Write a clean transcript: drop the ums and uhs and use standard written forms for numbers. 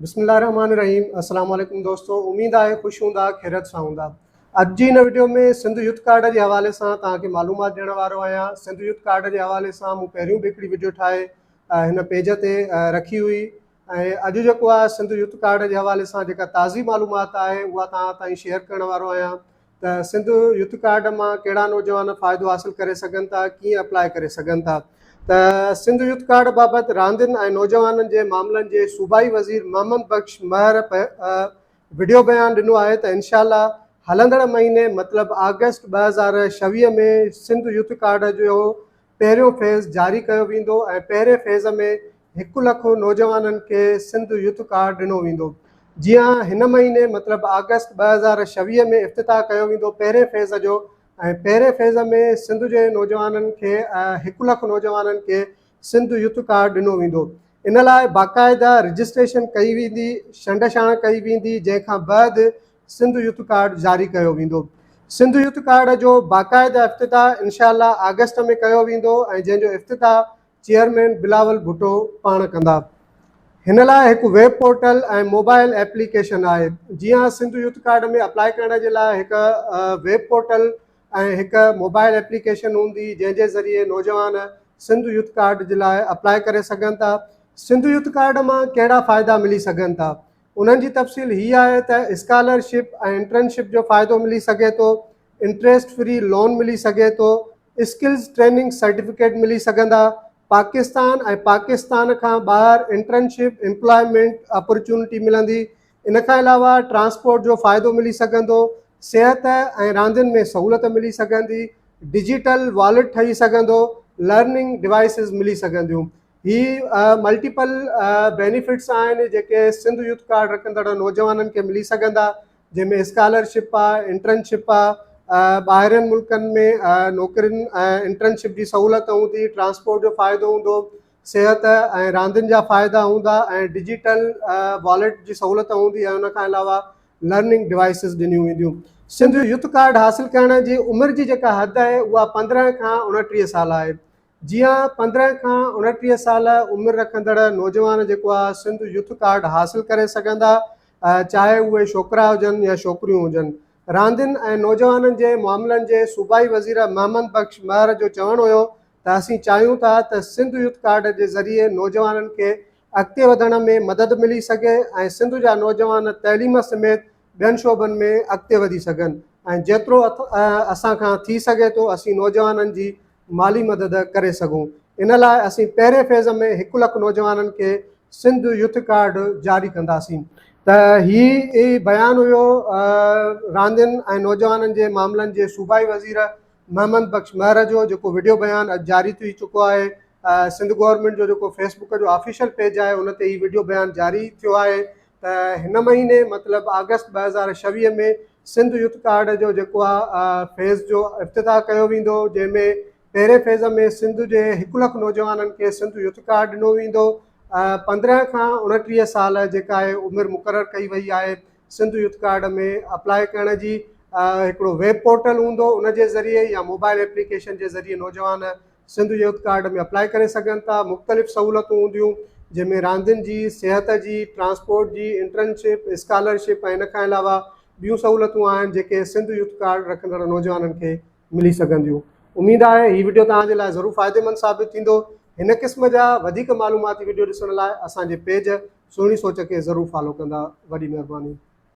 بسم الله الرحمن الرحيم السلام عليڪم دوستو اميد آهي خوش هوندا خيريت سان هوندا اڄ جي هن وڊيو ۾ سنڌ يوٿ ڪارڊ جي حوالي سان توهان کي معلومات ڏيڻ وارو آهيان سنڌ يوٿ ڪارڊ جي حوالي سان مون پهريون به هڪڙي وڊيو ٺاهي هن پيج تي رکي هئي ۽ اڄ جيڪو آهي سنڌ يوٿ ڪارڊ جي حوالي سان جيڪا تازي معلومات آهي اها توهان تائين شيئر ڪرڻ وارو آهيان ته سنڌ يوٿ ڪارڊ مان ڪهڙا نوجوان فائدو حاصل ڪري سگهن ٿا، ڪيئن اپلاء ڪري سگهن ٿا ته سنڌ يوٿ ڪارڊ بابت راندين ۽ نوجوانن جي معاملن جي صوبائي وزير محمد بخش مهر وڊيو بيان ڏنو آهي ته انشاء الله هلندڙ مهيني مطلب آگسٽ 2026 ۾ سنڌ يوٿ ڪارڊ جو پهريون فيز جاري ڪيو ويندو ۽ پهرين فيز ۾ هڪ لک نوجوانن کي سنڌ يوٿ ڪارڊ ڏنو ويندو. جيئن هن مهيني مطلب آگسٽ 2026 ۾ افتتاح ڪيو ويندو پهرين فيز جو ۽ پهرين فيز ۾ سنڌ جي نوجوانن کي هڪ لک نوجوانن کي سنڌ يوٿ ڪارڊ ڏنو ويندو. ان لاء باقاعده رجسٽريشن ڪئي ويندي، ڇنڊ ڇاڻ ڪئي ويندي جنهن کان بعد سنڌ يوٿ ڪارڊ جاري ڪيو ويندو. سنڌ يوٿ ڪارڊ جو باقاعده افتتاح انشاء الله آگسٽ ۾ ڪيو ويندو ۽ جنهن جو افتتاح چيئرمين بلاول ڀٽو پاڻ ڪندا. هن لاء هڪ ويب پورٽل ۽ موبائل ايپليڪيشن آهي. جيئن سنڌ يوٿ ڪارڊ ۾ اپلاء ڪرڻ جي لاء هڪ ويب پورٽل ۽ هڪ موبائل ايپليڪيشن هوندي جنهن جي ذريعي نوجوان سنڌ يوٿ ڪارڊ جي لاء اپلاء ڪري سگهن ٿا. سنڌ يوٿ ڪارڊ مان ڪهڙا فائدا ملي سگهن ٿا؟ انهن جي تفصيل هي آهي ته اسڪالر شپ ۽ انٽرنشپ جو فائدو ملي سگهي ٿو، انٽريسٽ فري لون ملي سگهي ٿو، اسڪلز ٽريننگ سرٽيفڪيٽ ملي سگهندا، پاڪستان ۽ پاڪستان کان ٻاهر انٽرنشپ ايمپلائمينٽ اپرچونٽي ملندي، ان کان علاوه ٽرانسپورٽ جو فائدو ملي سگهندو، صحت ۽ راندين ۾ سهولت ملي سگهندي، ڊجيٽل والٽ ٺهي سگهندو، لرننگ ڊوائيسز ملي سگهنديون. هي ملٽيپل بينيفٽس آهن جيڪي سنڌ يوٿ ڪارڊ رکندڙ نوجوانن کي ملي سگهندا جنهن ۾ اسڪالرشپ آهي، انٽرنشپ آهي، ٻاهرين ملڪن ۾ نوڪرين ۽ انٽرنشپ جي سهولت هوندي، ٽرانسپورٽ جو فائدو هوندو، صحت ۽ راندين جا فائدا هوندا ۽ ڊجيٽل واليٽ جي سهولت هوندي ۽ ان کان علاوه لرننگ ڊوائيسز ڏنيون وينديون. سنڌ يوٿ ڪارڊ حاصل ڪرڻ جي عمر جي جيڪا حد آهي اها 15 کان 29 سال آهي. جيئن 15 کان 29 سال عمر رکندڙ نوجوان جيڪو آهي سنڌ يوٿ ڪارڊ حاصل ڪري سگهندا چاهي اهي ڇوڪرا هجن يا ڇوڪريون هجن. راندين ۽ نوجوانن جي معاملن جي صوبائي وزير محمد بخش مهر جو چوڻ هيو ته اسين چاهيون ٿا ته سنڌ يوٿ ڪارڊ جي ذريعي نوجوانن کي اڳتي وڌڻ ۾ مدد ملي سگهي ۽ سنڌ جا نوجوان تعليم سميت ٻين شعبن ۾ اڳتي وڌي سگهن ۽ جيترو اسان کان ٿي سگهي ٿو اسين نوجوانن جي مالي مدد ڪري سگهون ان لاء اسين پهرين فيز ۾ هڪ لک نوجوانن کي سنڌ يوٿ ڪارڊ جاري ڪنداسين ته هي بيان هيو راندين ۽ نوجوانن جي معاملن جي صوبائي وزير محمد بخش مهر جو جيڪو وڊيو بيان اڄ جاري ٿي چڪو آهي سنڌ گورنمينٽ جو جيڪو فيس بڪ جو آفيشل پيج آهي ان تي هي وڊيو بيان جاري ٿيو آهي ته هن مهيني مطلب آگسٽ 2026 ۾ سنڌ يوٿ ڪارڊ جو جيڪو آهي فيز جو افتتاح ڪيو ويندو جنهن ۾ پهرين فيز ۾ سنڌ جي هڪ لک نوجوانن کي سنڌ يوٿ ڪارڊ ڏنو ويندو 15 کان 29 سال جيڪا آهي عمر مقرر ڪئي وئي آهي سنڌ يوٿ ڪارڊ ۾ اپلاء ڪرڻ جي هڪڙو ويب پورٽل هوندو ان جي ذريعي يا موبائل ايپليڪيشن جي ذريعي نوجوان سنڌ يوٿ ڪارڊ ۾ اپلاء ڪري سگهن ٿا مختلف سهولتون هونديون جنهن ۾ راندين جي صحت جي ٽرانسپورٽ جي انٽرنشپ اسڪالرشپ ۽ ان کان علاوه ٻيون سهولتون آهن جيڪي سنڌ يوٿ ڪارڊ رکندڙ نوجوانن کي ملي سگهنديون اميد آهي هي وڊيو توهان جي لاء ضرور فائديمند ثابت ٿيندو هن قسم جا وڌيڪ معلوماتي وڊيو ڏسڻ لاء اسان جي پيج سهڻي سوچ کي ضرور فالو ڪندا وڏي مهرباني.